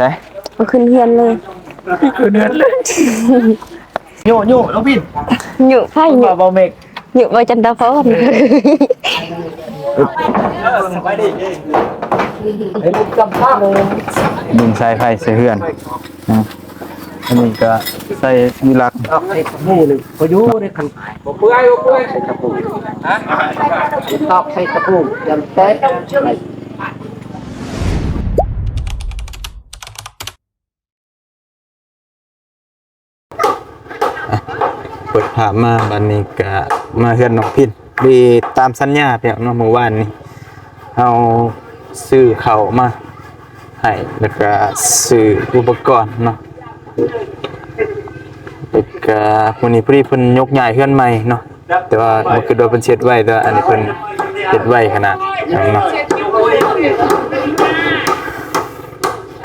ໄປ ເອົາຂຶ້ນເຮືອນເລີຍ ຂຶ້ນເຮືອນເລີຍ. ໂຍໂຍ ນ້ອງພິນ ໂຍໃຜ ໂຍ ເວົ້າເມັກ ໂຍເວົ້າຈັນດາພອນ. ເອີ ສະບາຍດີ ເບິ່ງສາຍໄຟໃສ່ເຮືອນ. ອືມ ອັນນີ້ກໍໃສ່ວິລັກ ຕອກໃສ່ຕະປູນີ້ ບໍ່ຢູ່ໃນຄັນ ບໍ່ເປື່ອຍ ບໍ່ເປື່ອຍ ຕອກໃສ່ຕະປູ ຕອກໃສ່ຕະປູ ຢ່າແຕກ. ອ່ະ ເປີດພາບມາ ບັດນີ້ກະມາເຮືອນນ້ອງພິນ ດີຕາມສັນຍາແລ້ວເນາະ. ມື້ວານນີ້ເຮົາຊື້ເຂົ້າມາໃຫ້ ແລ້ວກະຊື້ອຸປະກອນເນາະ ແລ້ວກະມື້ນີ້ພໍດີເພິ່ນຍົກຍ້າຍເຮືອນໃໝ່ເນາະ. ແຕ່ວ່າບໍ່ຄິດວ່າເພິ່ນຊິເຮັດໄວ ແຕ່ວ່າອັນນີ້ເພິ່ນເຮັດໄວຂະໜາດເນາະ.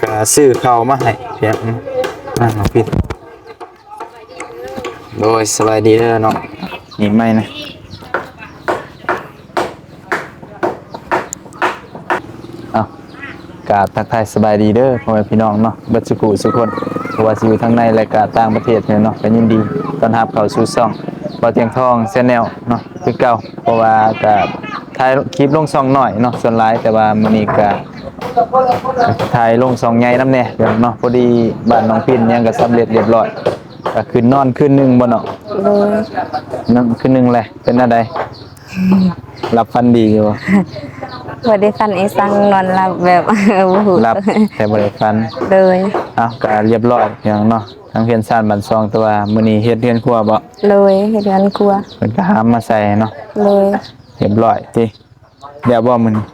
ກະຊື້ເຂົ້າມາໃຫ້ພຽງ ອ່ະ ນ້ອງພິນ. ໂດຍ ສະບາຍດີເດີນ້ອງ ນີ້ໃໝ່ນະ. ເອົ້າ ກາບທັກທາຍສະບາຍດີເດີພໍ່ແມ່ພີ່ນ້ອງເນາະ ເບິດສູ່ຜູ້ສູ່ຄົນ ບໍ່ວ່າຊິຢູ່ທາງໃນ ແລະກະຕ່າງປະເທດເນາະ. ກະຍິນດີຕ້ອນຮັບເຂົ້າສູ່ຊ່ອງບ່າວຕຽງທອງແຊນແນວເນາະ ຄືເກົ່າ ເພາະວ່າກະຖ່າຍຄລິບລົງຊ່ອງນ້ອຍເນາະສ່ວນຫຼາຍ, ແຕ່ວ່າມື້ນີ້ກະຖ່າຍລົງຊ່ອງໃຫຍ່ນຳແດ່ເນາະ. ພໍດີບ້ານນ້ອງພິນຫຍັງກະສຳເລັດລຽບຮ້ອຍ ກະຄືນນອນຄືນໜຶ່ງບໍ່ນ້ອງ? ໂດຍ ນອນຄືນໜຶ່ງແຫຼະ. ເປັນແນວໃດ? ຫຼັບຝັນດີຢູ່ບໍ່? ບໍ່ໄດ້ຝັນອີສັງ ນອນຫຼັບແບບ ບໍ່ຮູ້ ຫຼັບແຕ່ບໍ່ໄດ້ຝັນ. ໂດຍ ເອົ້າ ກະລຽບຮ້ອຍຫຍັງເນາະ ທັງເຮືອນຊານບ້ານຊ່ອງ. ແຕ່ວ່າມື້ນີ້ເຮັດເຮືອນຄົວບໍ່? ໂດຍ ເຮັດເຮືອນຄົວ ເພິ່ນກະຫາມມາໃສ່ເນາະ. ໂດຍ ລຽບຮ້ອຍຕິ ແລ້ວບໍ່ມື້ນີ້?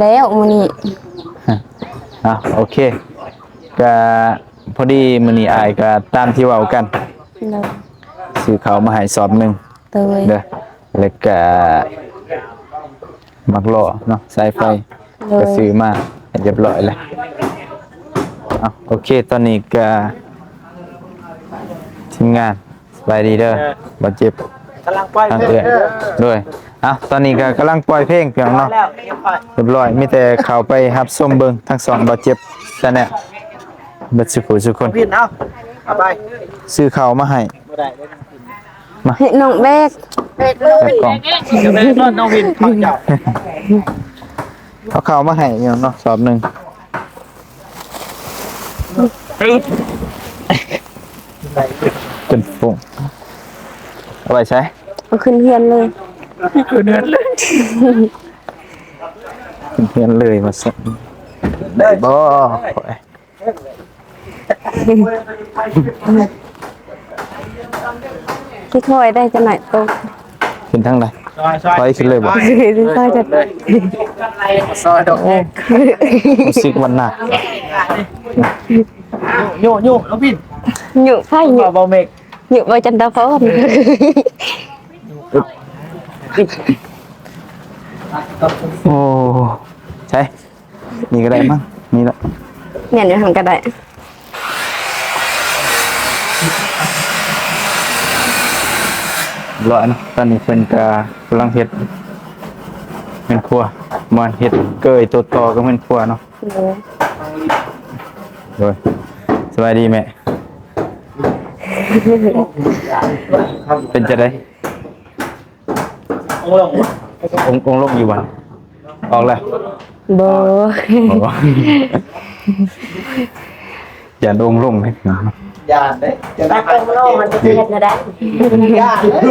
ແລ້ວມື້ນີ້. ເອົ້າ ໂອເຄ ກະພໍດີມື້ນີ້ອ້າຍກະຕາມທີ່ເວົ້າກັນ ໂດຍ ຊື້ເຂົ້າມາໃຫ້ສອບໜຶ່ງ. ໂດຍ ເດີ ແລ້ວກະໝາກລໍ້ເນາະ ສາຍໄຟ ໂດຍ ກະຊື້ມາໃຫ້ລຽບຮ້ອຍແລ້ວ. ເອົ້າ ໂອເຄ ຕອນນີ້ກະທີມງານ ສະບາຍດີເດີ ເອີ ບ່າວເຈັບ ກຳລັງປ່ອຍເພງເດີ. ໂດຍ ເອົ້າ ຕອນນີ້ກະກຳລັງປ່ອຍເພງພຽງເນາະ ລຽບຮ້ອຍ ມີແຕ່ເຂົ້າໄປຮັບຊົມເບິ່ງທາງຊ່ອງບ່າວເຈັບແຊນແນວ ເບິດສູ່ຜູ້ສູ່ຄົນ. ເອົາ ຊື້ເຂົ້າມາໃຫ້ ມາ ເຮັດນ້ອງແບກ ແບກເລີຍ ແບກກ່ອງ ຈະໄດ້ນອນນ້ອງວິນເຂົາເຈົ້າ. ເອົາເຂົ້າມາໃຫ້ເນາະ ສອບໜຶ່ງ ເປັນຟົງ ເອົາໄວ້ໃສ? ເອົາຂຶ້ນເຮືອນເລີຍ ຂຶ້ນເຮືອນເລີຍ ຂຶ້ນເຮືອນເລີຍວ່າຊັ້ນ ໄດ້ບໍ່? ຊິຖອຍໄດ້ຈັກໜ້ອຍໂຕ. ຂຶ້ນທາງໃດ? ຖອຍຂຶ້ນເລີຍບໍ່? ຊິຖອຍຈັກ ຊອຍດອກ. ໂອ້ ຮູ້ສຶກວ່າໜັກ. ໂຍໂຍ ນ້ອງພິນ ໂຍໃຜ ໂຍ ເບົາເມັກ ໂຍ ເບົາຈັນດາພອນ. ໂອ້ ໃສ? ນີ້ກໍໄດ້ມັ້ງ ນີ້ລະ ແມ່ນຢູ່ຫັ້ນກໍໄດ້. ລອຍເນາະ ຕອນນີ້ເພິ່ນກໍກຳລັງເຮັດເຮືອນຄົວ ມາເຮັດເກີຍໂຕຕໍ່ກັບເຮືອນຄົວເນາະ. ໂດຍ ໂດຍ ສະບາຍດີແມ່. ເປັນຈັ່ງໃດ? ອົງລົງ ອົງ ອົງລົງຢູ່ບໍ່? ອອກແລ້ວ? ບໍ່ ບໍ່ ຢ້ານອົງລົງເດ້. ຢ້ານເດ້ ຈະໄດ້ ຖ້າອົງລົງມັນຈະເຮັດແນວໃດ? ຢ້ານເດ້.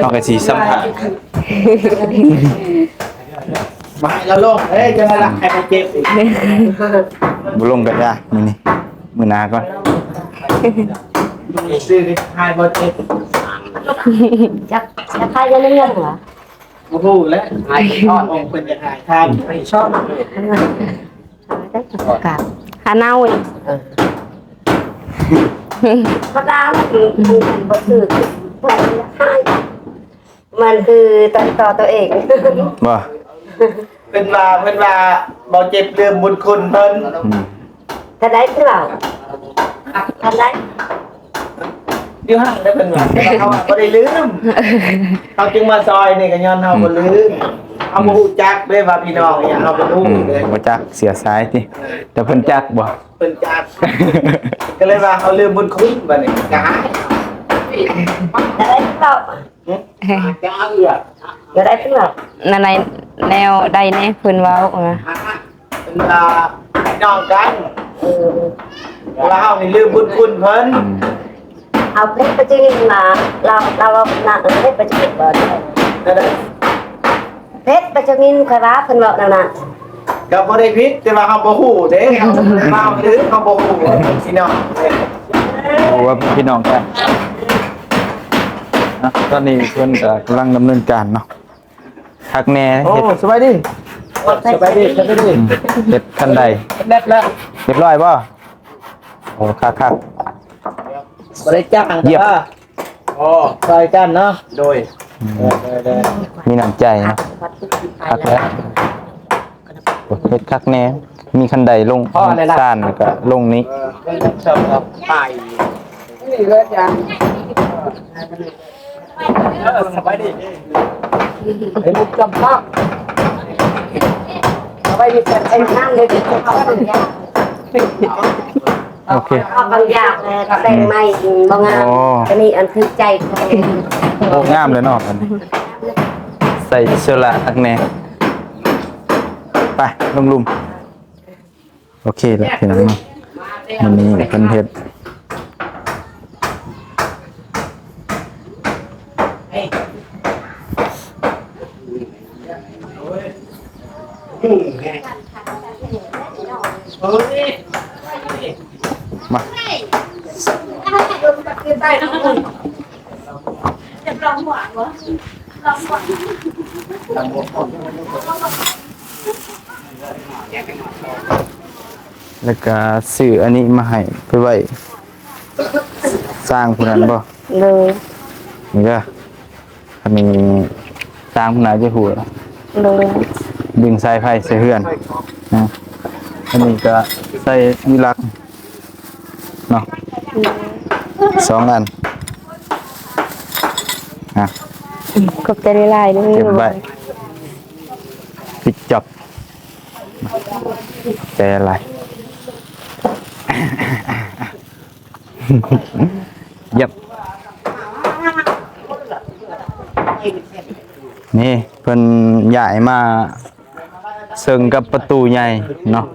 ເຮົາກໍຊິສຳພາດ ບໍ່ໃຫ້ລາວລົງເດ້ ຈັ່ງນັ້ນລະໃຫ້ມັນເຈັບອີກ. ບໍ່ລົງກໍຢ່າ ມື້ນີ້ ມື້ໜ້າກ່ອນ ຊື່ໃຫ້ບໍ່ເຈັບ. ຈັກ ຈັກໃຜຈະເລື່ອງຫວາ? ບໍ່ຮູ້ແຫຼະ ໃຫ້ຊອດອົງເພິ່ນຈະໃຫ້ທານໃຫ້ຊອດ ຫາເນົ່າອີກ. ເອີ ທຳມະດາມັນຄືມັນບໍ່ຖືກ ມັນຄືຕັດຕໍ່ຕົວເອງ ບໍ່? ເພິ່ນວ່າ ເພິ່ນວ່າບໍ່ເຈັບລືມບຸນຄຸນເພິ່ນ. ອືມ ທ່ານໃດຄືເວົ້າ ທ່ານໃດ? ຢູ່ຫັ້ນແຫຼະເພິ່ນວ່າ ແຕ່ວ່າເຮົາບໍ່ໄດ້ລືມ ເຮົາຈຶ່ງມາຊ່ອຍນີ້ກໍຍ້ອນເຮົາບໍ່ລືມ. ເຮົາບໍ່ຮູ້ຈັກເດ້ວ່າພີ່ນ້ອງອີ່ຫຍັງ ເຮົາບໍ່ຮູ້ ອືມ ເດ້ ບໍ່ຈັກເຊື້ອສາຍຕິ ແຕ່ເພິ່ນຈັກບໍ່? ເພິ່ນຈັກ ກໍເລີຍວ່າເຮົາລືມບຸນຄຸນ ບັດນີ້ກໍຫາຍ ໄດ້ເວົ້າ ຫຶ? ຈະເອື້ອ ກໍໄດ້ເພິ່ນເວົ້າ ນັ້ນໃນແນວໃດແດ່ເພິ່ນເວົ້ານະ ເພິ່ນວ່າພີ່ນ້ອງກັນ ເອີ ວ່າເຮົານີ້ລືມບຸນຄຸນເພິ່ນ ອືມ ເອົາເພັດໄປຈິງມາ ລາວ ລາວເວົ້ານະ ເອົາເພັດໄປຈິງບໍ່ ແນວໃດ? ເພັດໄປຈິງ ຂ້ອຍວ່າເພິ່ນເວົ້າແນວນັ້ນ ກໍບໍ່ໄດ້ຜິດ ແຕ່ວ່າເຮົາບໍ່ຮູ້ເດ້ ເຮົາບໍ່ຮູ້ພີ່ນ້ອງ ບໍ່ວ່າພີ່ນ້ອງກັນນະ ຕອນນີ້ເພິ່ນກໍກຳລັງດຳເນີນການເນາະ ຄັກແນ່ ໂອ້ ເຮັດ ສະບາຍດີ ສະບາຍດີ ສະບາຍດີ ອືມ ເຮັດຄັນໄດ ເຮັດແລ້ວ ຮຽບຮ້ອຍບໍ່? ໂອ້ ຄັກໆ ບໍ່ໄດ້ຈ້າງ ຢຽບ ເດີ ໂອ້ ຊ່ອຍກັນເນາະ ໂດຍ ອືມ ເອີ ໂດຍ ໂດຍ ມີນ້ຳໃຈເນາະ ຄັກແລ້ວ ໂອ້ ເຮັດຄັກແນ່ ມີຄັນໄດລົງ ພໍແລ້ວລະ ຊານ ແລ້ວກໍລົງນີ້ ເອີ ເອີ ໄປ ນີ້ເລີຍຈ້າງ ເອີ ສະບາຍດີ ເຫັນຈຳພາບ ສະບາຍດີ ເປັນທາງເລີຍ ໂອເຄ ອອກບາງຢ່າງແຕ່ງໃໝ່ບໍ່ງາມ ໂອ້ ກໍນີ້ອັນຖືກໃຈ ໂອ້ ງາມເລີຍເນາະ ອັນນີ້ ໃສ່ເສື້ອລະອັກແນ່ ໄປ ລົງລຸ່ມ ໂອເຄແລ້ວພີ່ນ້ອງເນາະ ມື້ນີ້ເພິ່ນເຮັດ ມາ ແລ້ວກະຊື້ອັນນີ້ມາໃຫ້ໄປໄວ້ ຊ່າງຜູ້ນັ້ນບໍ່? ໂດຍ ນີ້ເດີ ອັນນີ້ຊ່າງຜູ້ນັ້ນຈະຮູ້ ໂດຍ ດຶງສາຍໄຟໃສ່ເຮືອນນະ ອັນນີ້ກະໃສ່ຢູ່ຫຼັກ ເນາະ ສອງອັນ ອ່ະ ຂອບໃຈຫຼາຍໆເດີ ເກັບໄວ້ ປິດຈອບ ຂອບໃຈຫຼາຍ ເຢ້ຽມ ນີ້ເພິ່ນຍ້າຍມາ ເຊິ່ງກັບປະຕູໃຫຍ່ເນາະ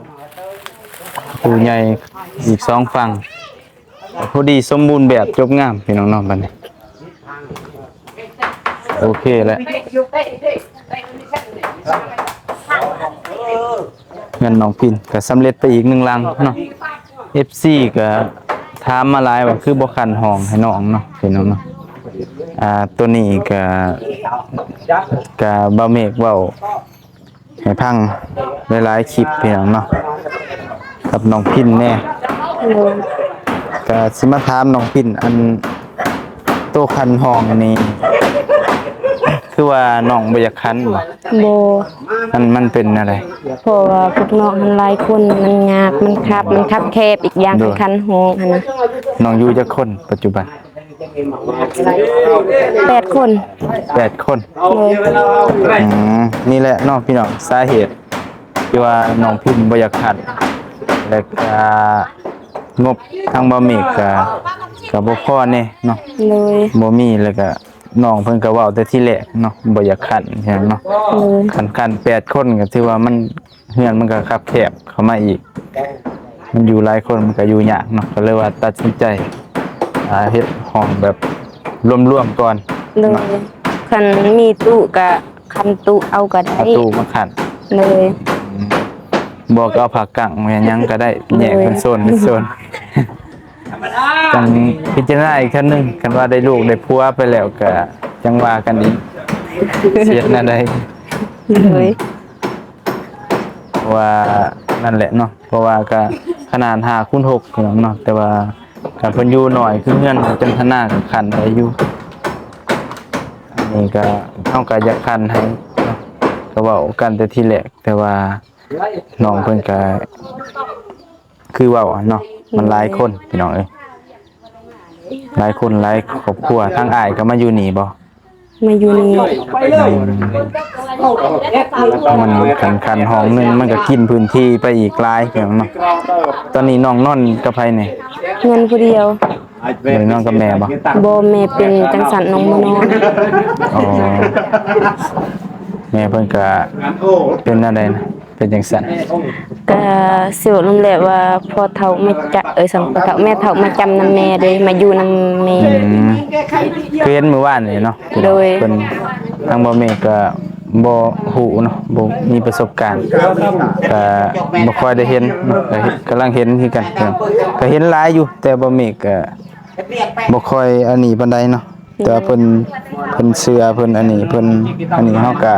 ປະຕູໃຫຍ່ອີກສອງຝັ່ງ ພໍດີສົມບູນແບບ ຈົບງາມພີ່ນ້ອງເນາະ ບັດນີ້ ໂອເຄແລ້ວ ເຮືອນນ້ອງພິນກໍສຳເລັດໄປອີກໜຶ່ງຫຼັງເນາະ ເອັຟຊີກໍຖາມມາຫຼາຍວ່າຄືບໍ່ຂັ້ນຫ້ອງໃຫ້ນ້ອງເນາະ ພີ່ນ້ອງເນາະ ອ່າ ໂຕນີ້ກໍ ກໍບ່າວເມກເວົ້າ ໃຫ້ຟັງຫຼາຍໆຄລິບພີ່ນ້ອງເນາະ ກັບນ້ອງພິນແດ່ ໂດຍ ກະຊິມາຖາມນ້ອງພິນ ອັນໂຕຄັນຫ້ອງນີ້ ຄືວ່ານ້ອງບໍ່ຢາກຄັນບໍ່? ບໍ່ ມັນ ມັນເປັນແນວໃດ? ເພາະວ່າພວກນ້ອງຫັ້ນຫຼາຍຄົນ ມັນຍາກ ມັນຄັບ ມັນຄັບແຄບ ອີກຢ່າງ ໂດຍ ຄັນຫ້ອງຫັ້ນນະ ນ້ອງຢູ່ຈັກຄົນປັດຈຸບັນ? ແປດຄົນ ແປດຄົນ ໂດຍ ອືມ ນີ້ແຫຼະເນາະພີ່ນ້ອງ ສາເຫດທີ່ວ່ານ້ອງພິນບໍ່ຢາກຄັນ ແລ້ວກະງົບທາງບ່າວເມກກະ ກະບໍ່ພໍແດ່ເນາະ ໂດຍ ບໍ່ມີ ແລ້ວກະນ້ອງເພິ່ນກະເວົ້າແຕ່ທີແລກເນາະ ບໍ່ຢາກຄັນຫຍັງເນາະ ໂດຍ ຄັນ ຄັນແປດຄົນກະຖືວ່າມັນ ເຮືອນມັນກໍຄັບແຄບເຂົ້າມາອີກ ມັນຢູ່ຫຼາຍຄົນມັນກໍຢູ່ຍາກເນາະ ກໍເລີຍວ່າຕັດສິນໃຈ ອ່າ ເຮັດຫ້ອງແບບລວມໆກ່ອນ ໂດຍ ເນາະ ຄັນມີຕູ້ກໍຄັນຕູ້ເອົາກໍໄດ້ ເອົາຕູ້ມາຄັນ ໂດຍ ອືມ ບໍ່ກໍເອົາຜ້າກັ້ງແມ່ນຫຍັງກໍໄດ້ ໂດຍ ແຍກເປັນໂຊນເປັນໂຊນ ຈັ່ງພິຈາລະນາອີກເທື່ອໜຶ່ງ ຄັນວ່າໄດ້ລູກໄດ້ຜົວໄປແລ້ວກໍຈັ່ງວ່າກັນອີກ ຊິເຮັດແນວໃດ ໂດຍ ເພາະວ່ານັ້ນແຫຼະເນາະ ເພາະວ່າກະຂະໜາດຫ້າຄູນຫົກເນາະ ແຕ່ວ່າກະເພິ່ນຢູ່ໜ້ອຍ ຄືເຮືອນຈັນທະນາກະຄັນໄດ້ຢູ່ ອັນນີ້ກະເຮົາກະຢາກຄັນໃຫ້ເນາະ ກະເວົ້າກັນແຕ່ທີແລກ ແຕ່ວ່ານ້ອງເພິ່ນກະຄືເວົ້າເນາະ ມັນຫຼາຍຄົນ ພີ່ນ້ອງເອີຍ ຫຼາຍຄົນຫຼາຍຄອບຄົວ ທາງອ້າຍກະມາຢູ່ນີ້ບໍ່? ມາຢູ່ນີ້ ມັນຄັນໆ ຫ້ອງໜຶ່ງມັນກໍກິນພື້ນທີ່ໄປອີກຫຼາຍເນາະ. ຕອນນີ້ນ້ອງນອນກັບໃຜນີ້? ນອນຜູ້ດຽວ. ບໍ່ໄດ້ນອນກັບແມ່ບໍ່? ບໍ່, ແມ່ເປັນຈັ່ງຊັ້ນ ນ້ອງບໍ່ນອນ. ອໍ ແມ່ເພິ່ນກະເປັນແນວໃດນະ? ເປັນຈັ່ງຊັ້ນ? ກະຊິເວົ້ານຳແຫຼະວ່າພໍ່ເຖົ້າແມ່ຈະ ເອີ ສັງ ພໍ່ເຖົ້າແມ່ເຖົ້າມາຈຳນຳແມ່ເດ້ ມາຢູ່ນຳແມ່. ອືມ ຄືເຫັນມື້ວານນີ້ເນາະ. ໂດຍ. ເພິ່ນ ທາງບໍ່ແມ່ກະບໍ່ຮູ້ເນາະ ບໍ່ມີປະສົບການ ກະບໍ່ຄ່ອຍໄດ້ເຫັນເນາະ ກະເຫັນ ກຳລັງເຫັນຄືກັນ ກະເຫັນຫຼາຍຢູ່ ແຕ່ບໍ່ແມ່ກະ ບໍ່ຄ່ອຍອັນນີ້ປານໃດເນາະ ແຕ່ວ່າເພິ່ນ ເພິ່ນເຊື່ອ ເພິ່ນອັນນີ້ ເພິ່ນອັນນີ້ ເຮົາກະ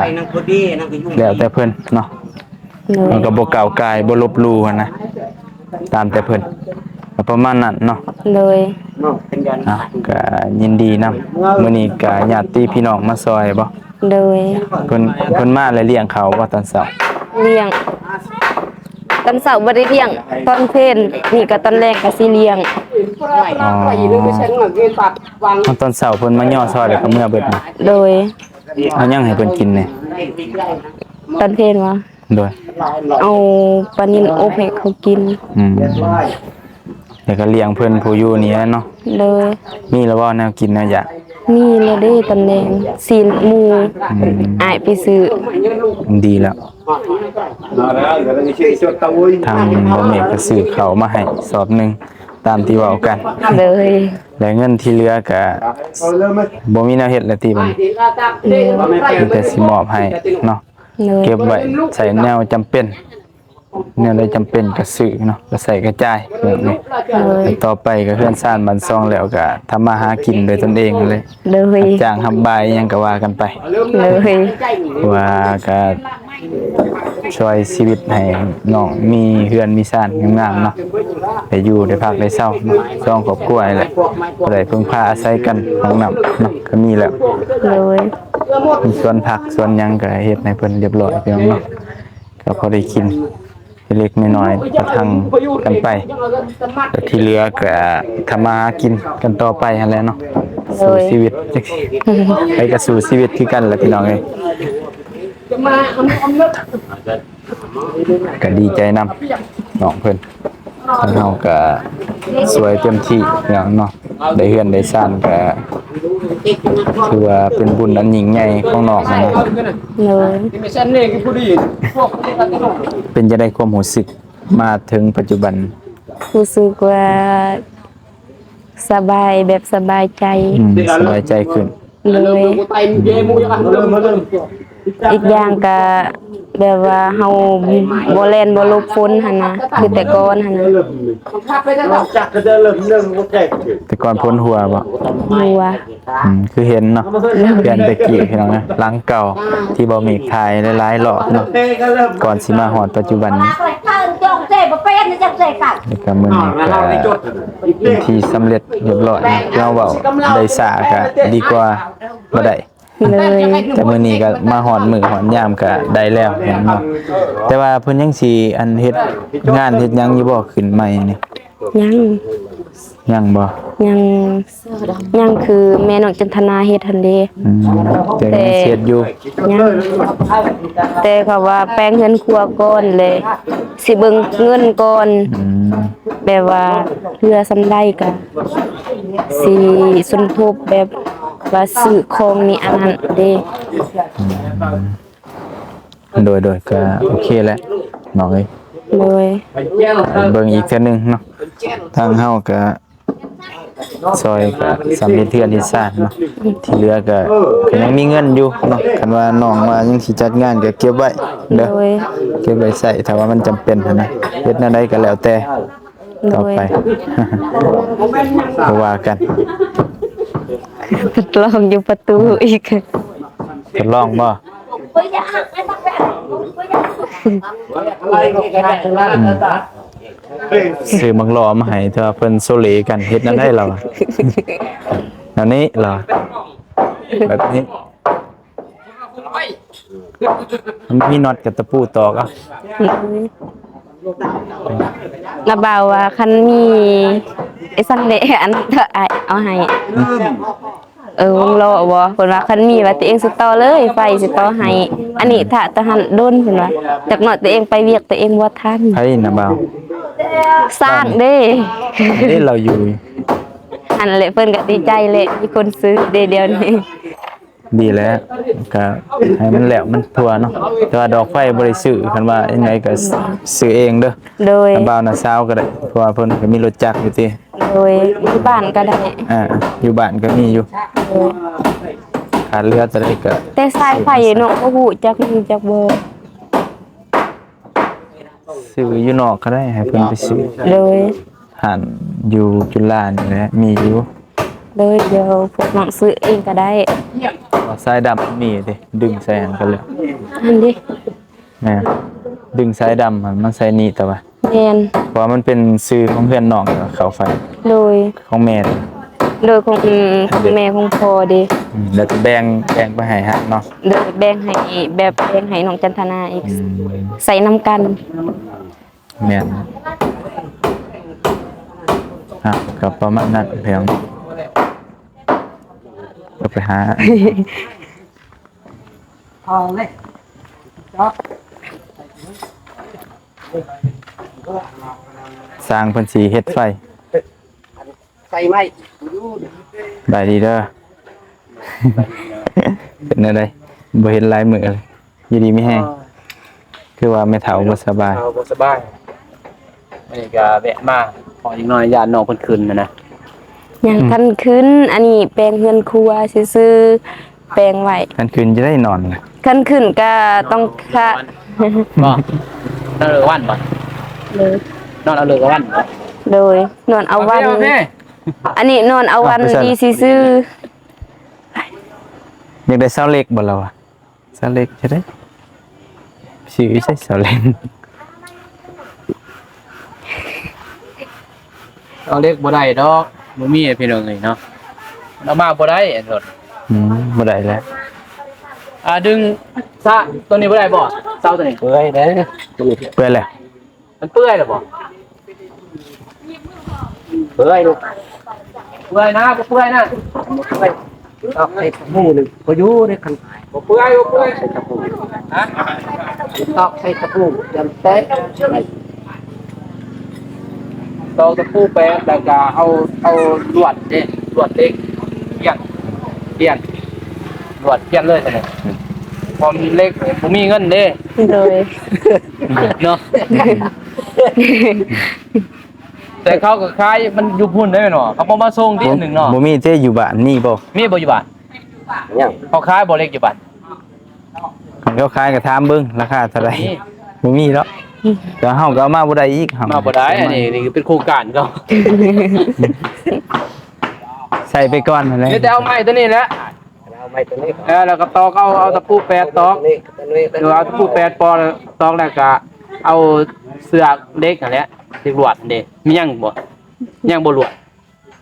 ແລ້ວແຕ່ເພິ່ນເນາະ. ໂດຍ. ເຮົາກະບໍ່ກ້າວກ່າຍ ບໍ່ລົບຫຼູ່ຫັ້ນນະ ຕາມແຕ່ເພິ່ນ ກະປະມານນັ້ນເນາະ. ໂດຍ. ອ່ະ ກະຍິນດີນຳ ມື້ນີ້ກະຍາດຕິພີ່ນ້ອງມາຊ່ອຍບໍ່? ໂດຍ. ເພິ່ນ ເພິ່ນມາແລ້ວລ້ຽງເຂົ້າບໍ່ຕອນເຊົ້າ? ລ້ຽງ ຕອນເຊົ້າບໍ່ໄດ້ລ້ຽງ ຕອນເພນນີ້ກະຕອນແລງກະຊິລ້ຽງ. ອໍ ຕອນເຊົ້າເພິ່ນມາຍໍຊ່ອຍແລ້ວກະເມືອເບິດ. ໂດຍ. ເອົາຫຍັງໃຫ້ເພິ່ນກິນແດ່? ຕອນເພນຫວາ? ໂດຍ. ເອົາປານິນອົບໃຫ້ເຂົາກິນ. ອືມ ແລ້ວກະລ້ຽງເພິ່ນຜູ້ຢູ່ນີ້ແຫຼະເນາະ. ໂດຍ. ມີແລ້ວບໍ່ແນວກິນແນວຢາກ? ມີແລ້ວເດ້ ຕອນແລງ ຊີ້ນໝູ. ອືມ ອ້າຍໄປຊື້. ດີແລ້ວ ທາງບໍ່ແມ່ກະຊື້ເຂົ້າມາໃຫ້ສອບໜຶ່ງ ຕາມທີ່ເວົ້າກັນ. ໂດຍ. ແລະເງິນທີ່ເຫຼືອກະບໍ່ມີແນວເຮັດແລ້ວຕິບັດນີ້? ໂດຍ. ມີແຕ່ຊິມອບໃຫ້ເນາະ. ໂດຍ. ເກັບໄວ້ໃຊ້ແນວຈຳເປັນ ແນວໃດຈຳເປັນກະຊື້ເນາະ ກະໃຊ້ກະຈ່າຍແບບນີ້. ໂດຍ. ແລະຕໍ່ໄປກະເຮືອນຊານບ້ານຊ່ອງແລ້ວກະທຳມາຫາກິນໂດຍຕົນເອງຫັ້ນແຫຼະ. ໂດຍ. ຮັບຈ້າງຮັບບາຍອີ່ຫຍັງກະວ່າກັນໄປ. ໂດຍ. ວ່າກະຊ່ອຍຊີວິດໃຫ້ນ້ອງມີເຮືອນມີຊານງາມໆເນາະ ໄດ້ຢູ່ໄດ້ພັກໄດ້ເຊົາເນາະ ສອງຄອບຄົວນີ້ແຫຼະ ໄດ້ເພິ່ງພາອາໄສກັນ ຫ້ອງນ້ຳເນາະກະມີແລ້ວ. ໂດຍ. ສວນຜັກສວນຫຍັງກະເຮັດໃຫ້ເພິ່ນຮຽບຮ້ອຍພີ່ນ້ອງເນາະ. ກໍພໍໄດ້ກິນເລັກໆນ້ອຍໆ ປະທັງກັນໄປ ແລ້ວທີ່ເຫຼືອກໍທຳມາຫາກິນກັນຕໍ່ໄປຫັ້ນແຫຼະເນາະ. ໂດຍ. ສູ້ຊີວິດ ໃຜກໍສູ້ຊີວິດຄືກັນແຫຼະພີ່ນ້ອງເອີຍ. ກໍດີໃຈນຳນ້ອງເພິ່ນ. ທາງເຮົາກະຊ່ວຍເຕັມທີ່ແລ້ວເນາະ ໄດ້ເຮືອນໄດ້ຊານກະຖືວ່າເປັນບຸນອັນຍິ່ງໃຫຍ່ຂອງນ້ອງຫັ້ນນະ. ໂດຍ. ເປັນຈັ່ງໃດຄວາມຮູ້ສຶກມາເຖິງປັດຈຸບັນ? ຮູ້ສຶກວ່າສະບາຍ ແບບສະບາຍໃຈ. ອືມ ສະບາຍໃຈຂຶ້ນ. ໂດຍ. ອີກຢ່າງກະແບບວ່າເຮົາບໍ່ແລ່ນບໍ່ຫຼົບຝົນຫັ້ນນະ ຄືແຕ່ກ່ອນຫັ້ນນະ. ແຕ່ກ່ອນຝົນຫົວບໍ່? ຫົວ. ອືມ ຄືເຫັນເນາະ ເຮືອນແຕ່ກີ້ພີ່ນ້ອງເອີຍ ຫຼັງເກົ່າທີ່ບໍ່ມີຖ່າຍຫຼາຍໆລອບເນາະ ກ່ອນຊິມາຮອດປັດຈຸບັນນີ້. ແລ້ວກະມື້ນີ້ກະເປັນທີ່ສຳເລັດ ຮຽບຮ້ອຍເນາະ ເຮົາເວົ້າໄດ້ຊ້າກະດີກວ່າບໍ່ໄດ້. ໂດຍ. ແຕ່ມື້ນີ້ກະມາຮອດມື້ຮອດຍາມກະໄດ້ແລ້ວເນາະ. ແຕ່ວ່າເພິ່ນຍັງຊິອັນເຮັດງານເຮັດຫຍັງຢູ່ບໍ່ ຂຶ້ນໃໝ່ນີ້? ຍັງ. ຍັງບໍ່? ຍັງ ຍັງຄືແມ່ນ້ອງຈັນທະນາເຮັດຫັ້ນເດ້. ອືມ ແຕ່ຍັງຊິເຮັດຢູ່. ຍັງ ແຕ່ເຂົາວ່າແປງເຮືອນຄົວກ່ອນ ແລະຊິເບິ່ງເງິນກ່ອນ. ອືມ ແບບວ່າເຫຼືອສ່ຳໃດກະຊິສົມທົບແບບວ່າຊື້ຂອງນີ້ອັນນັ້ນເດ້. ອືມ ໂດຍ ໂດຍ ກະໂອເຄແຫຼະນ້ອງເອີຍ. ໂດຍ. ເບິ່ງອີກເທື່ອໜຶ່ງເນາະ ທາງເຮົາກະ ຊ່ອຍກະສຳເລັດເຮືອນເຮັດຊານເນາະ ທີ່ເຫຼືອກະ ກະຍັງມີເງິນຢູ່ເນາະ. ຄັນວ່ານ້ອງວ່າຍັງຊິຈັດງານກະເກັບໄວ້ເດີ. ໂດຍ. ເກັບໄວ້ໃຊ້ ຖ້າວ່າມັນຈຳເປັນຫັ້ນນະ ເຮັດແນວໃດກະແລ້ວແຕ່ ໂດຍ ຕໍ່ໄປ ບໍ່ວ່າກັນ. ທົດລອງຢູ່ປະຕູອີກ. ທົດລອງບໍ່? ອືມ ຊື້ບັກຫຼໍ່ມາໃຫ້ ແຕ່ວ່າເພິ່ນໂຊເຫຼກັນ ເຮັດແນວໃດລາວ? ແນວນີ້ລາວ ແບບນີ້ ມັນມີນັອດກັບຕະປູຕອກເອົາ. ລະບ່າວວ່າຄັນມີໄອ້ສັນເດ ອັນເອົາໃຫ້. ອືມ ເອີ ວົງລໍ້ບໍ່? ເພິ່ນວ່າຄັນມີວ່າຕົວເອງຊິຕໍ່ເລີຍ ໄຟຊິຕໍ່ໃຫ້. ອັນນີ້ຖ້າແຕ່ຫັ້ນດົນ ເພິ່ນວ່າ ຈັກໜ້ອຍຕົວເອງໄປວຽກ ຕົວເອງບໍ່ທັນ. ໃຜນະບ່າວ? ຊ້າງເດ້. ອັນນີ້ລາວຢູ່ ຫັ້ນແຫຼະ ເພິ່ນກໍດີໃຈແຫຼະ ມີຄົນຊື້ເດ້ດຽວນີ້. ດີແລ້ວ ກໍໃຫ້ມັນແລ້ວມັນທົ່ວເນາະ. ແຕ່ວ່າດອກໄຟບໍ່ໄດ້ຊື້ ຄັນວ່າຈັ່ງໃດກໍຊື້ເອງເດີ. ໂດຍ ນຳບ່າວນາສາວກໍໄດ້ ເພາະວ່າເພິ່ນກໍມີລົດຈັກຢູ່ຕິ. ໂດຍ ຢູ່ບ້ານກໍໄດ້. ອ່າ ຢູ່ບ້ານກໍມີຢູ່. ໂດຍ ຂາດເຫຼືອຕົວໃດກໍ ແຕ່ສາຍໄຟເນາະ ບໍ່ຮູ້ຈັກມີຈັກບໍ່. ຊື້ຢູ່ນອກກໍໄດ້ ໃຫ້ເພິ່ນໄປຊື້. ໂດຍ ຮ້ານຢູ່ຈຸລານີ້ແຫຼະ ມີຢູ່. ໂດຍ ດຽວພວກນ້ອງຊື້ເອງກໍໄດ້. ສາຍດຳມີເດ້ ດຶງໃສ່ຫັ້ນກໍແລ້ວ. ຫັ້ນເດ້ ແມ່ນ ດຶງສາຍດຳຫັ້ນມາໃສ່ນີ້ ແຕ່ວ່າ ແມ່ນ ເພາະວ່າມັນເປັນຊື່ຂອງເຮືອນນ້ອງ ເຂົ້າໄຟ. ໂດຍ ຂອງແມ່. ໂດຍ ຂອງ ຂອງແມ່ຂອງພໍ່ເດ້. ອືມ ແລ້ວກໍແບ່ງ ແບ່ງໄປໃຫ້ຫັ້ນເນາະ. ໂດຍ ແບ່ງໃຫ້ ແບບແບ່ງໃຫ້ນ້ອງຈັນທະນາອີກ. ອືມ ໃສ່ນຳກັນ. ແມ່ນ. ອ່ະ ກໍປະມານນັ້ນ ແພງ ກໍໄປຫາ ຊ່າງເພິ່ນຊິເຮັດໄຟ. ໃສ່ໄມ້ຢູ່. ສະບາຍດີເດີ. ເປັນແນວໃດ? ບໍ່ເຫັນຫຼາຍມື້ເລີຍ. ຢູ່ດີມີແຮງ. ເອີ ຄືວ່າແມ່ເຖົ້າບໍ່ສະບາຍ. ເຖົ້າບໍ່ສະບາຍ. ມື້ນີ້ກໍແວະມາ ພໍອີກໜ້ອຍຢ້ານນ້ອງເພິ່ນຂຶ້ນຫັ້ນນະ. ຍັງ ອືມ ຄັນຂຶ້ນ ອັນນີ້ແປງເຮືອນຄົວຊື່ໆ ແປງໄວ້. ຄັນຂຶ້ນຈະໄດ້ນອນນະ? ຄັນຂຶ້ນກໍຕ້ອງຄະ ບໍ່ ນອນເລີກວັນບໍ່? ໂດຍ ນອນເອົາເລີກວັນບໍ່? ໂດຍ ນອນເອົາວັນ. ອັນນີ້ນອນເອົາວັນດີຊື່ໆ. ຢາກໄດ້ເສົາເຫຼັກບໍ່ລາວວ່າ? ເສົາເຫຼັກຈະໄດ້ ຊື້ໃສ່ເສົາເຫຼັກ. ເສົາເຫຼັກບໍ່ໄດ້ດອກ ບໍ່ມີພີ່ນ້ອງເອີຍເນາະ. ເອົາມາບໍ່ໄດ້ອັນລົດ. ອືມ ບໍ່ໄດ້ແລ້ວ. ອ່າ ດຶງສະ ຕົວນີ້ບໍ່ໄດ້ບໍ່? ເສົາຕົວນີ້ ເປື່ອຍເດ້ ຕົວນີ້ເປື່ອຍແລ້ວ. ມັນເປື່ອຍແລ້ວບໍ່? ເປື່ອຍລູກ ເປື່ອຍນະ ບໍ່ເປື່ອຍນະ ບໍ່ເປື່ອຍ. ຕອກໃສ່ຕະປູນີ້ ບໍ່ຢູ່ເດ້ຄັນ ບໍ່ເປື່ອຍ ບໍ່ເປື່ອຍ. ຕອກໃສ່ຕະປູ ຮະ? ຕອກໃສ່ຕະປູ ຢ້ານແຕກ. ຕອກຕະປູແປດ ແລ້ວກໍເອົາ ເອົາລວດເດ້ ລວດເຫຼັກ ປ່ຽນ ປ່ຽນ ລວດປ່ຽນເລີຍ ຕອນນີ້ ອືມ ເພາະມັນເຫຼັກ ບໍ່ມີເງິນເດ້. ໂດຍ ເນາະ. ແຕ່ເຂົາກໍຂາຍມັນຢູ່ພຸ້ນໄດ້ແມ່ນບໍ່? ເຂົາບໍ່ມາສົ່ງຕິ ອັນໜຶ່ງເນາະ. ບໍ່ມີເດ້ ຢູ່ບ້ານມີບໍ່? ມີບໍ່ຢູ່ບ້ານ? ຍັງ. ເຂົາຂາຍບໍ່ເຫຼັກຢູ່ບ້ານ? ຄັນເຂົາຂາຍກໍຖາມເບິ່ງລາຄາເທົ່າໃດ. ມີ. ບໍ່ມີເນາະ. ແຕ່ເຮົາກໍເອົາມາບໍ່ໄດ້ອີກ ເຮົາມາບໍ່ໄດ້. ອັນນີ້ ນີ້ເປັນໂຄງການເຂົາ ໃສ່ໄປກ່ອນຫັ້ນແຫຼະ. ມີແຕ່ເອົາໄມ້ຕົວນີ້ແຫຼະ ເອົາໄມ້ຕົວນີ້ ເອີ ແລ້ວກໍຕອກເອົາ ເອົາຕະປູແປດຕອກ ຕົວນີ້ ຕົວນີ້ ເອີ ເອົາຕະປູແປດປອກ ຕອກ ແລ້ວກໍເອົາເຊືອກເຫຼັກຫັ້ນແຫຼະ ເຫຼັກລວດຫັ້ນເດ້. ມີຫຍັງບໍ່? ຍັງບໍ່ລວດ?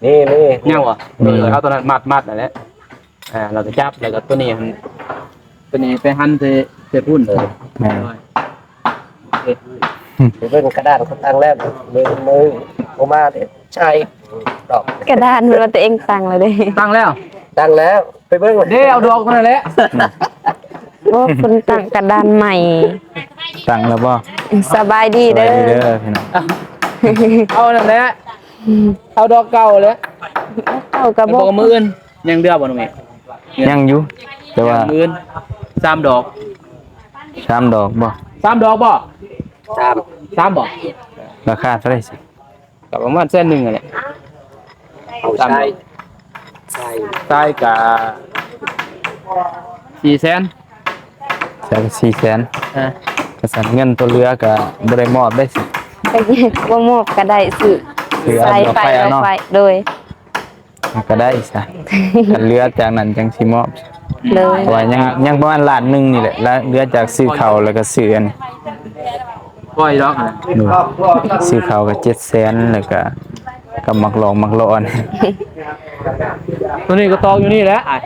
ນີ້ ນີ້ ຍັງບໍ່? ມີ ເອີ ເອົາຕົວນັ້ນມັດ ມັດຫັ້ນແຫຼະ. ອ່າ ແລ້ວກໍຈັບ ແລ້ວກໍຕົວນີ້ ຕົວນີ້ໄປຫັນໃສ່ ໃສ່ພຸ້ນ. ເອີ ແມ່ນ. ໄປເບິ່ງກະດານເຂົາຕັ້ງແລ້ວ ມື້ ມື້ບໍ່ມາເດ້ ໃສ່ດອກ ກະດານເພິ່ນວ່າຕົວເອງຕັ້ງແລ້ວເດ້. ຕັ້ງແລ້ວ? ຕັ້ງແລ້ວ ໄປເບິ່ງເດ້ ເອົາດອກມັນນັ້ນແຫຼະ. ໂອ້ ເພິ່ນຕັ້ງກະດານໃໝ່. ຕັ້ງແລ້ວບໍ່? ສະບາຍດີເດີ ສະບາຍດີເດີພີ່ນ້ອງ. ເອົານັ້ນແຫຼະ ອືມ ເອົາດອກເກົ່າແຫຼະ. ເອົາເກົ່າກໍບໍ່ ມື້ອື່ນ ຍັງເຫຼືອບໍ່ນ້ອງເມ? ຍັງຢູ່ ແຕ່ວ່າ ມື້ອື່ນ ສາມດອກ. ສາມດອກບໍ່? ສາມດອກບໍ່? ສາມ ສາມບໍ່? ລາຄາເທົ່າໃດຊິ? ກໍປະມານແສນໜຶ່ງຫັ້ນແຫຼະ. ເອົາ ສາມດອກ ຊາຍ ຊາຍ ຊາຍກະສີ່ແສນ. ຊາຍກະສີ່ແສນ. ເອີ ກະຊັ້ນເງິນຕົວເຫຼືອກະບໍ່ໄດ້ມອບເດ້. ບໍ່ມອບກະໄດ້ຊື້ ຊື້ສາຍໄຟ ດອກໄຟເອົາເນາະ. ດອກໄຟ ໂດຍ ມັນກໍໄດ້ຊະ ຄັນເຫຼືອຈາກນັ້ນຈັ່ງຊິມອບ. ໂດຍ ເພາະວ່າຍັງ ຍັງປະມານລ້ານໜຶ່ງນີ້ແຫຼະ ລະເຫຼືອຈາກຊື້ເຂົ້າ ແລ້ວກໍຊື້ອັນ ປ່ອຍດອກນະ. ໂດຍ ຊື້ເຂົ້າກໍເຈັດແສນ ແລ້ວກໍ ກັບໝາກຫຼອກໝາກຫຼອນ. ຕົວນີ້ກໍຕອກຢູ່ນີ້ແຫຼະອ້າຍ.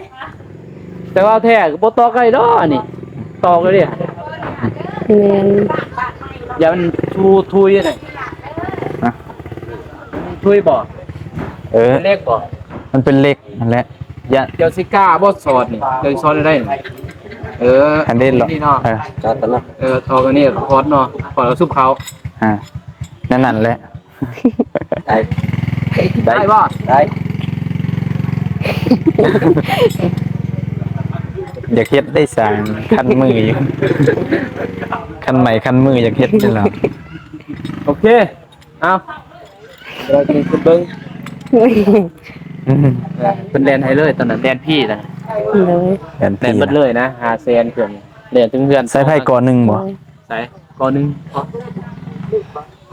ແຕ່ວ່າແທ້ກໍບໍ່ຕອກໄດ້ດອກ ອັນນີ້ຕອກເລີຍເດ້. ແມ່ນ ຢ່າມັນທູທຸຍນະ. ຮະ? ທຸຍບໍ່? ເອີ ເຫຼັກບໍ່? ມັນເປັນເຫຼັກຫັ້ນແຫຼະ. ຢ້ານ ເຈົ້າຊິກ້າບໍ່ສອດນີ້? ເຈົ້າຊິສອດໄດ້ນີ້? ເອີ ອັນນີ້ເນາະ ນີ້ເນາະ ເອີ ຈອດກັນເນາະ ເອີ ຖອດອັນນີ້ຖອດເນາະ ຖອດເອົາຊຸບເຂົ້າ ອ່າ ນັ້ນ ນັ້ນແຫຼະ ໄດ້ ໄດ້ບໍ່? ໄດ້ ຢາກເຮັດໄດ້ສ້າງ ຄັນມືຢູ່ ຄັນໄມ້ຄັນມື ຢາກເຮັດນີ້ແຫຼະ ໂອເຄ. ເອົາ ດຽວຊິຂຶ້ນເບິ່ງ ອືມ ເອີ ເພິ່ນແລ່ນໃຫ້ເລີຍ ຕອນນັ້ນແລ່ນພີ້ນະ ໂດຍ ແລ່ນພີ້ ແລ່ນເບິດເລີຍນະ ຫ້າແສນເຄື່ອງ ແລ່ນເຖິງເຮືອນ ໃຊ້ໄຟກໍໜຶ່ງບໍ່? ໂດຍ ໃຊ້ກໍໜຶ່ງ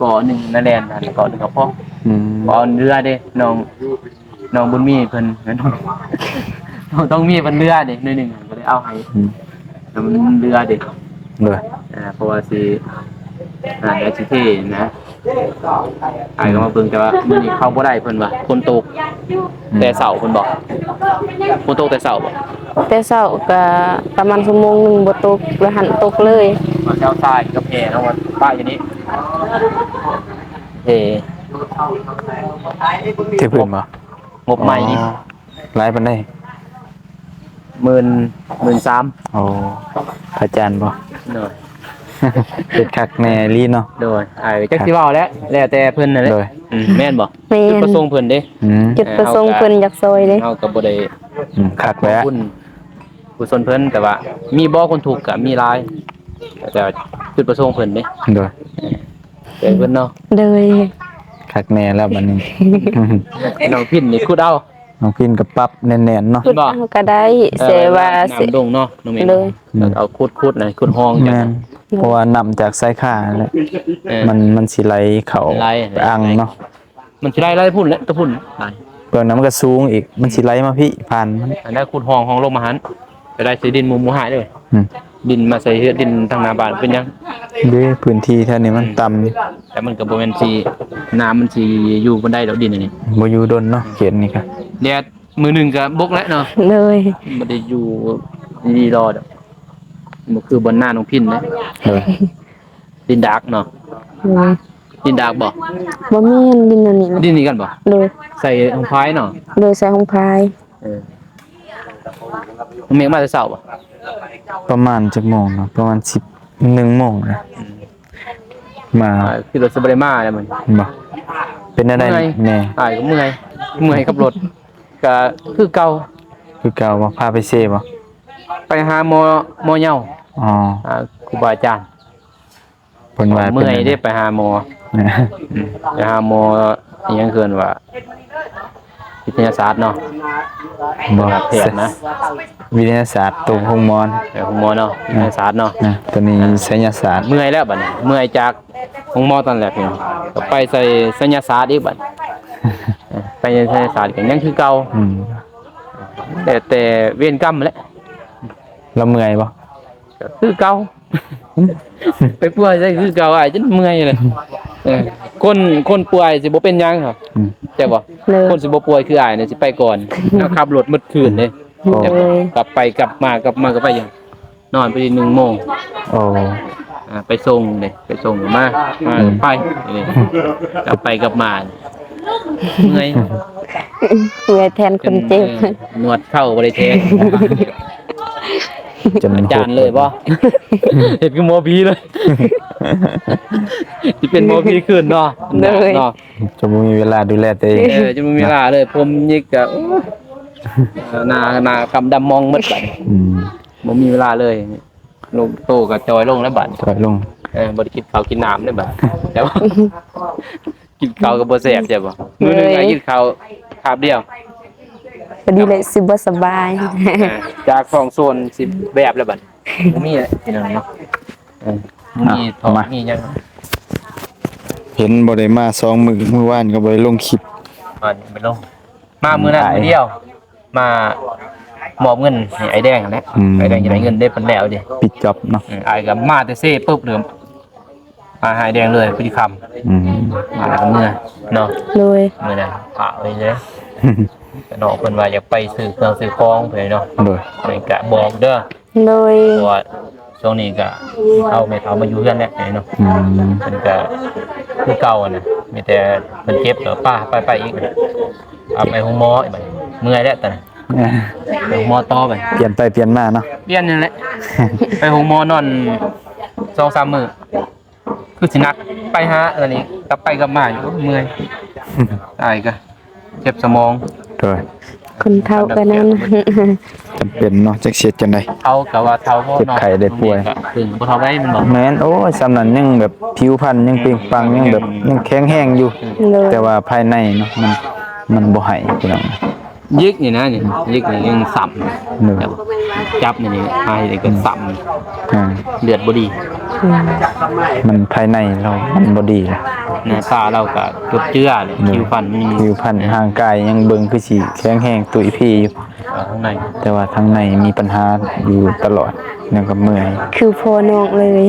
ກໍໜຶ່ງນະ ແລ່ນຫັ້ນ ກໍໜຶ່ງກໍພໍ ອືມ ເພາະເຮືອເດ້ ນ້ອງ ນ້ອງບຸນມີເພິ່ນ ນ້ອງ ນ້ອງຕ້ອງມີເພິ່ນເຫຼືອເດ້ ໜ້ອຍໜຶ່ງກໍເລີຍເອົາໃຫ້ ອືມ ແຕ່ມັນເຫຼືອເດ້ ໂດຍ ອ່າ ເພາະວ່າຊິ ອ່າ ໄດ້ຊິເທນະ ອ້າຍກໍມາເບິ່ງ ແຕ່ວ່າມື້ນີ້ເຂົ້າບໍ່ໄດ້ເພິ່ນວ່າ ຝົນຕົກ ອືມ ແຕ່ເຊົ້າເພິ່ນບອກ ຝົນຕົກແຕ່ເຊົ້າບໍ? ແຕ່ເຊົ້າກໍປະມານຊົ່ວໂມງໜຶ່ງບໍ່ຕົກ ແລ້ວຫັ້ນຕົກເລີຍ ວ່າເຈົ້າຊາຍກັບແມ່ເນາະ ວ່າປ້າຢູ່ນີ້ ເທ ເທພື້ນບໍ່? ງົບໃໝ່ນີ້ ອໍ ຫຼາຍປານໃດ? ໝື່ນ ໝື່ນສາມ ໂອ້ ພະອາຈານບໍ່? ໂດຍ ເຮັດຄັກແນ່ອີ່ຫຼີເນາະ ໂດຍ ອ້າຍຈັກຊິເວົ້າແຫຼະ ແລ້ວແຕ່ເພິ່ນນັ້ນແຫຼະ ໂດຍ ອືມ ແມ່ນບໍ່? ແມ່ນ ຈຸດປະສົງເພິ່ນເດ້ ອືມ ຈຸດປະສົງເພິ່ນຢາກຊ່ອຍເດ້ ເຮົາກໍບໍ່ໄດ້ ອືມ ຄັກແຫຼະ ບຸນ ກຸສົນເພິ່ນ ແຕ່ວ່າມີບໍ່ຄົນທຸກກໍມີຫຼາຍ ແຕ່ຈຸດປະສົງເພິ່ນເດ້ ໂດຍ ເອີ ເພິ່ນເນາະ ໂດຍ ຄັກແນ່ແລ້ວບັດນີ້ ນ້ອງພິນນີ້ຂຸດເອົາ ນ້ອງພິນກໍປັບແໜ້ນໆເນາະ ເຫັນບໍ່? ເຮົາກໍໄດ້ ເອີ ແຕ່ວ່າ ນ້ຳດົງເນາະ ນ້ອງເມ ໂດຍ ເຮົາກໍເອົາຂຸດໆນະ ຂຸດຮ່ອງ ແມ່ນ ເພາະວ່ານ້ຳຈາກສາຍຄາແຫຼະ ເອີ ມັນ ມັນຊິໄຫຼເຂົ້າ ໄຫຼ ໄປອ່າງເນາະ ມັນຊິໄຫຼໄຫຼພຸ້ນແຫຼະ ຕະພຸ້ນໄຫຼ ເບື້ອງນັ້ນມັນກໍສູງອີກ ມັນຊິໄຫຼມາພີ້ ຜ່ານມັນ ອັນນັ້ນຂຸດຮ່ອງ ຮ່ອງລົງມາຫັ້ນ ໄປໄດ້ໃສ່ດິນໝູ່ໝູ່ຫາຍເດີ ອືມ ດິນມາໃສ່ເຮືອນ ດິນທາງໜ້າບ້ານເປັນຫຍັງ? ເດ້ ພື້ນທີ່ແຖວນີ້ມັນຕ່ຳ ແຕ່ມັນກໍບໍ່ແມ່ນຊິ ນ້ຳມັນຊິຢູ່ບໍ່ໄດ້ດອກ ດິນອັນນີ້ ບໍ່ຢູ່ດົນເນາະ ເຂດນີ້ກໍ ແດດມື້ໜຶ່ງກໍບົກແລ້ວເນາະ ໂດຍ ບໍ່ໄດ້ຢູ່ດີໆດອກ ບໍ່ຄືບ່ອນນານ້ອງພິນເດ້ ໂດຍ ດິນດາກເນາະ ໂດຍ ດິນດາກບໍ່? ບໍ່ແມ່ນ ດິນອັນນີ້ນະ ດິນນີ້ກັນບໍ່? ໂດຍ ໃສ່ຫົງພາຍເນາະ ໂດຍ ໃສ່ຫົງພາຍ ເອີ ນ້ອງເມກມາແຕ່ເຊົ້າບໍ່? ປະມານຈັກໂມງເນາະ? ປະມານສິບເອັດໂມງນະ ອືມ ມາ ອ່າ ຄິດວ່າຊິບໍ່ໄດ້ມາແລ້ວມື້ນີ້ ບໍ່ ເປັນແນວໃດແນ່? ອ້າຍກໍເມື່ອຍ ເມື່ອຍກັບລົດ ກໍຄືເກົ່າ ຄືເກົ່າບໍ່? ພາໄປເຊບໍ່? ໄປຫາໝໍ ໝໍເຍົາ ອໍ ອ່າ ຄູບາອາຈານ ເພິ່ນວ່າເມື່ອຍເດ້ ໄປຫາໝໍ ອືມ ໄປຫາໝໍ ອີຫຍັງເອີ້ນວ່າ ວິທະຍາສາດເນາະ ບໍ່ ເປັນແພດນະ ວິທະຍາສາດ ໂຕໂຮງໝໍ ເອີ ໂຮງໝໍເນາະ ວິທະຍາສາດເນາະ ອາ ໂຕນີ້ໄສຍະສາດ ເມື່ອຍແລ້ວບັດນີ້ ເມື່ອຍຈາກໂຮງໝໍຕອນແລກນີ້ ກໍໄປໃສ່ໄສຍະສາດອີກບັດ ເອີ ໄປໃສ່ໄສຍະສາດກໍຍັງຄືເກົ່າ ອືມ ແຕ່ ແຕ່ເວນກຳແຫຼະ ລາວເມື່ອຍບໍ່? ກໍຄືເກົ່າ ໄປປ່ວຍໃສ່ຄືເກົ່າ ອ້າຍຈົນເມື່ອຍເລີຍ ເອີ ຄົນ ຄົນປ່ວຍຊິບໍ່ເປັນຫຍັງ ອືມ ໃຊ່ບໍ່? ໂດຍ ຄົນຊິບໍ່ປ່ວຍຄືອ້າຍນີ້ຊິໄປກ່ອນ ແລ້ວຂັບລົດໝົດຄືນເດ້ ໂອ້ ກັບໄປກັບມາ ກັບມາກັບໄປຢູ່ ນອນໄປໜຶ່ງໂມງ ໂອ້ ອ່າ ໄປສົ່ງເດ້ ໄປສົ່ງມາ ມາ ອືມ ໄປ ກັບໄປກັບມາ ເມື່ອຍ ເມື່ອຍແທນຄົນເຈັບ ເອີ ນວດເຂົ່າບໍ່ໄດ້ແທນ ຈົນ ອາຈານເລີຍບໍ່? ເຮັດຄືໝໍຜີເລີຍ ຊິເປັນໝໍຜີຄືນເນາະ ໂດຍ ເນາະ ຈະບໍ່ມີເວລາດູແລຕົວເອງ ເອີ ຈະບໍ່ມີເວລາເລີຍ ຜົມຫຍິກກະ ໂອ້ ເອີ ໜ້າ ໜ້າຄຳດຳມອງໝົດບາດນີ້ ອືມ ບໍ່ມີເວລາເລີຍ ລົງ ໂຕກໍຈ່ອຍລົງແລ້ວບາດນີ້ ຈ່ອຍລົງ ເອີ ບໍ່ໄດ້ກິນເຂົ້າກິນນ້ຳເລີຍບາດ ແຕ່ວ່າ ກິນເຂົ້າກໍບໍ່ແຊບ ແຊບບໍ່? ເອີຍ ມື້ໜຶ່ງກໍກິນເຂົ້າຄາບດຽວ ພໍດີແຫຼະ ຊິບໍ່ສະບາຍ ອ່າ ຈາກທ້ອງໂຊນຊິແບບແລ້ວບັດ ບໍ່ມີແລ້ວພີ່ນ້ອງເນາະ ເອີ ບໍ່ມີ ອ່ະ ທ້ອງ ມາ ມີຫຍັງ ເຫັນບໍ່ໄດ້ມາສອງມື້ ມື້ວານກໍບໍ່ໄດ້ລົງຄລິບ ອ່າ ໄປລົງ ມາມື້ນັ້ນ ອືມ ມື້ດຽວ ມາມອບເງິນໃຫ້ອ້າຍແດງຫັ້ນແຫຼະ ອືມ ອ້າຍແດງຈະໄດ້ເງິນເດ້ ເພິ່ນແລ້ວເດ້ ປິດຈັອບເນາະ ອືມ ອ້າຍກໍມາແຕ່ເຊປຶບເລີຍ ມາຫາອ້າຍແດງເລີຍ ພໍດີຄ່ຳ ອືມ ມາແລ້ວກໍເມືອເນາະ ໂດຍ ມື້ນັ້ນພາໄປເລີຍ ນ້ອງເພິ່ນວ່າຢາກໄປຊື້ເຄື່ອງຊື້ຂອງເພິ່ນເນາະ ໂດຍ ເພິ່ນກໍບອກເດີ ໂດຍ ເພາະວ່າຊ່ວງນີ້ກໍເອົາແມ່ເຖົ້າມາຢູ່ເຮືອນແລ້ວເນາະ ອືມ ເພິ່ນກໍຄືເກົ່າຫັ້ນນະ ມີແຕ່ເພິ່ນເຈັບກໍປະ ໄປ ໄປອີກ ເອົາໄປໂຮງໝໍອີກບັດ ເມື່ອຍແລ້ວຕອນນັ້ນ ໄປໂຮງໝໍຕໍ່ໄປ ປ່ຽນໄປປ່ຽນມາເນາະ ປ່ຽນນັ້ນແຫຼະ ໄປໂຮງໝໍນອນສອງສາມມື້ ຄືຊິໜັກ ໄປຫາອັນນີ້ ກັບໄປກັບມາຢູ່ ເມື່ອຍ ອ້າຍກະເຈັບສະໝອງ ໂດຍ ຄົນເຖົ້າກະນັ້ນ ຈຳເປັນເນາະ ຈັກຊິເຮັດຈັ່ງໃດ ເຖົ້າກະວ່າເຖົ້າພໍເນາະ ເຈັບໄຂ້ໄດ້ປ່ວຍ ເພິ່ງບໍ່ເທົ່າໃດແມ່ນບໍ່ ແມ່ນ ໂອ້ຍ ສ່ຳນັ້ນຍັງແບບຜິວພັນຍັງເປັ່ງປັງ ຍັງແບບຍັງແຂງແຮງຢູ່ ໂດຍ ແຕ່ວ່າພາຍໃນເນາະ ມັນ ມັນບໍ່ໃຫ້ພີ່ນ້ອງ ຢິກນີ້ນະ ນີ້ ຍິກນີ້ຍັງຊ້ຳ ໂດຍ ຈັບນີ້ນີ້ ຫາເຮັດໃຫ້ເກີດຊ້ຳ ອ່າ ເລືອດບໍ່ດີ ອືມ ມັນພາຍໃນລາວມັນບໍ່ດີ ໜ້າຕາລາວກະຈົບເຈືອແຫຼະ ໂດຍ ຜິວພັນມັນ ຜິວພັນ ເອີ ຮ່າງກາຍຍັງເບິ່ງຄືຊິແຂງແຮງຕຸ້ຍພີຢູ່ ເອີ ທາງໃນ ແຕ່ວ່າທາງໃນມີບັນຫາຢູ່ຕະຫຼອດ ແລ້ວກະເມື່ອຍ ຄືພໍ່ນ້ອງເລີຍ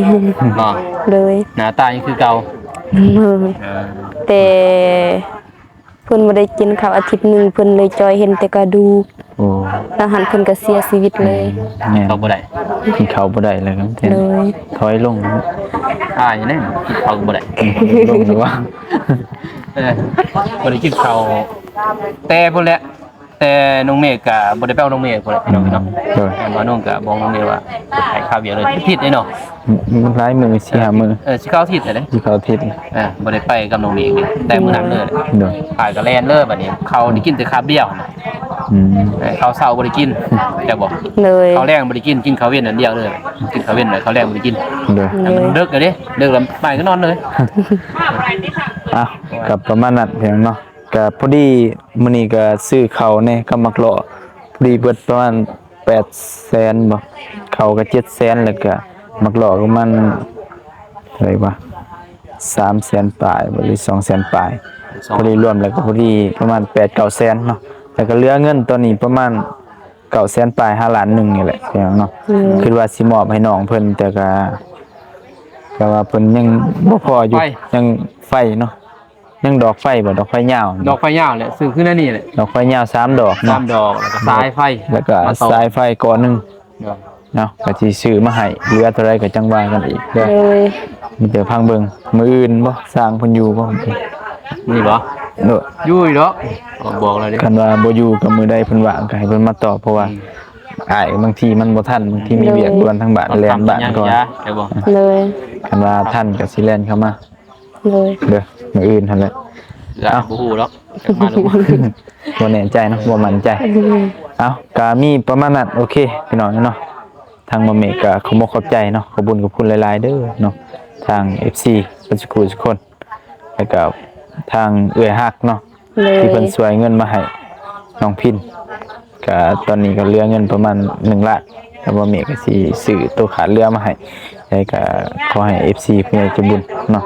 ເນາະ ໂດຍ ໜ້າຕາຍັງຄືເກົ່າ ເອີ ແຕ່ ເພິ່ນບໍ່ໄດ້ກິນເຂົ້າອາທິດໜຶ່ງ ເພິ່ນເລີຍຈ່ອຍ ເຫັນແຕ່ກະດູກ ໂອ້ ຫຼັງຫັ້ນເພິ່ນກະເສຍຊີວິດເລີຍ ອືມ ແມ່ນ ເຂົ້າບໍ່ໄດ້ ກິນເຂົ້າບໍ່ໄດ້ເລີຍ ໂດຍ ຖອຍລົງ ອາຍແນ່ ກິນເຂົ້າບໍ່ໄດ້ ລົງແລ້ວວ່າ ເອີ ບໍ່ໄດ້ກິນເຂົ້າ ແຕ່ພຸ້ນແຫຼະ ແຕ່ນ້ອງເມກະບໍ່ໄດ້ໄປເອົານ້ອງເມກພຸ້ນແຫຼະ ພີ່ນ້ອງເນາະ ໂດຍ ແມ່ນບໍ່ ນ້ອງກະບອກນ້ອງເມກວ່າ ໄປຂາວຽກເລີຍ ທິດເດ້ເນາະ ອືມ ຫຼາຍມື້ ສີ່ຫ້າມື້ ເອີ ຊິເຂົ້າທິດແລ້ວເດ້ ຊິເຂົ້າທິດ ເອີ ບໍ່ໄດ້ໄປກັບນ້ອງເມກເດ້ ແຕ່ມື້ນັ້ນເລີຍ ໂດຍ ອ້າຍກະແລ່ນເລີຍ ບາດນີ້ເຂົ້າໄດ້ກິນແຕ່ຄາບດຽວ ອືມ ເອີ ເຂົ້າເຊົ້າບໍ່ໄດ້ກິນ ແມ່ນບໍ່ ໂດຍ ເຂົ້າແລງບໍ່ໄດ້ກິນ ກິນເຂົ້າເວັນອັນດຽວເລີຍ ກິນເຂົ້າເວັນແລ້ວເຂົ້າແລງບໍ່ໄດ້ກິນ ໂດຍ ມັນເດິກແລ້ວເດ້ ເດິກແລ້ວໄປກະນອນເລີຍ ອ່ະ ກະປະມານນັ້ນພີ່ນ້ອງເນາະ ກະພໍດີມື້ນີ້ກະຊື້ເຂົ້າແດ່ກັບໝາກຫຼໍ່ ພໍດີເບິດປະມານແປດແສນບໍ ເຂົ້າກະເຈັດແສນ ແລ້ວກະໝາກຫຼໍ່ປະມານເທົ່າໃດວະ ສາມແສນປາຍບໍ ຫຼືສອງແສນປາຍ ສອງ ພໍດີລວມແລ້ວກະພໍດີປະມານແປດເກົ້າແສນເນາະ ແລ້ວກະເຫຼືອເງິນຕອນນີ້ປະມານເກົ້າແສນປາຍ ຫາລ້ານໜຶ່ງນີ້ແຫຼະພີ່ນ້ອງເນາະ ອືມ ຄິດວ່າຊິມອບໃຫ້ນ້ອງເພິ່ນ ແຕ່ກະ ແຕ່ວ່າເພິ່ນຍັງບໍ່ພໍຢູ່ ໄຟ ຍັງໄຟເນາະ ຍັງດອກໄຟບໍ ດອກໄຟຍາວ ດອກໄຟຍາວແຫຼະ ຊື້ຄືແນວນີ້ແຫຼະ ດອກໄຟຍາວສາມດອກເນາະ ສາມດອກ ແລ້ວກະສາຍໄຟ ແລ້ວກະສາຍໄຟກ້ອນໜຶ່ງ ໂດຍ ເນາະ ກະຊິຊື້ມາໃຫ້ ເຫຼືອເທົ່າໃດກະຈັ່ງວ່າກັນອີກເດີ ໂດຍ ມີແຕ່ຟັງເບິ່ງ ມື້ອື່ນບໍ ຊ່າງເພິ່ນຢູ່ບໍ ນີ້ບໍ ໂດຍ ຢູ່ຢູ່ດອກ ບອກແລ້ວເດ້ ຄັນວ່າບໍ່ຢູ່ກະມື້ໃດເພິ່ນວ່າງກະໃຫ້ເພິ່ນມາຕອບ ເພາະວ່າ ອືມ ອ້າຍບາງທີມັນບໍ່ທັນ ບາງທີມີວຽກດ່ວນທາງບ້ານ ແລ່ນບ້ານກ່ອນ ໂດຍ ຄັນວ່າທັນກະຊິແລ່ນເຂົ້າມາ ໂດຍ ເດີ ມື້ອື່ນຫັ້ນແຫຼະ ເອື້ອຍ ເອົ້າ ບໍ່ຮູ້ດອກ ຈັກມາຫຼືບໍ່ ບໍ່ແນ່ໃຈເນາະ ບໍ່ໝັ້ນໃຈ ອືມ ເອົ້າ ກະມີປະມານນັ້ນ ໂອເຄ ພີ່ນ້ອງເນາະ ທາງໝໍເມກກະຂໍຂອບໃຈເນາະ ຂອບບຸນຂອບຄຸນຫຼາຍໆເດີເນາະ ທາງເອັຟຊີເບິດສູ່ຜູ້ສູ່ຄົນ ແລ້ວກະທາງເອື້ອຍຮັກເນາະ ໂດຍ ທີ່ເພິ່ນຊ່ວຍເງິນມາໃຫ້ນ້ອງພິນ ກະຕອນນີ້ກະເຫຼືອເງິນປະມານໜຶ່ງລ້ານ ແລ້ວໝໍເມກກະຊິຊື້ໂຕຂາດເຫຼືອມາໃຫ້ ແລ້ວກະຂໍໃຫ້ເອັຟຊີຜູ້ໃຫຍ່ໃຈບຸນເນາະ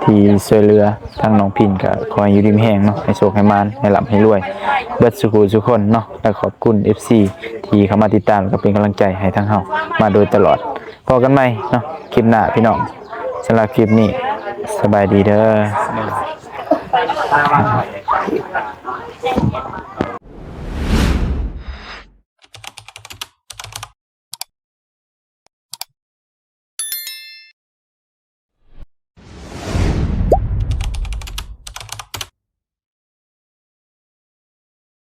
ທີ່ຊ່ວຍເຫຼືອທາງນ້ອງພິນ ກະຂໍໃຫ້ຢູ່ດີມີແຮງເນາະ ໃຫ້ໂຊກໃຫ້ໝານ ໃຫ້ລ່ຳໃຫ້ລວຍ ເບິດສູ່ຜູ້ສູ່ຄົນເນາະ ແລະຂອບຄຸນເອັຟຊີທີ່ເຂົ້າມາຕິດຕາມ ແລະກະເປັນກຳລັງໃຈໃຫ້ທາງເຮົາມາໂດຍຕະຫຼອດ ພໍ້ກັນໃໝ່ເນາະ ຄລິບໜ້າພີ່ນ້ອງ ສຳລັບຄລິບນີ້ ສະບາຍດີເດີ.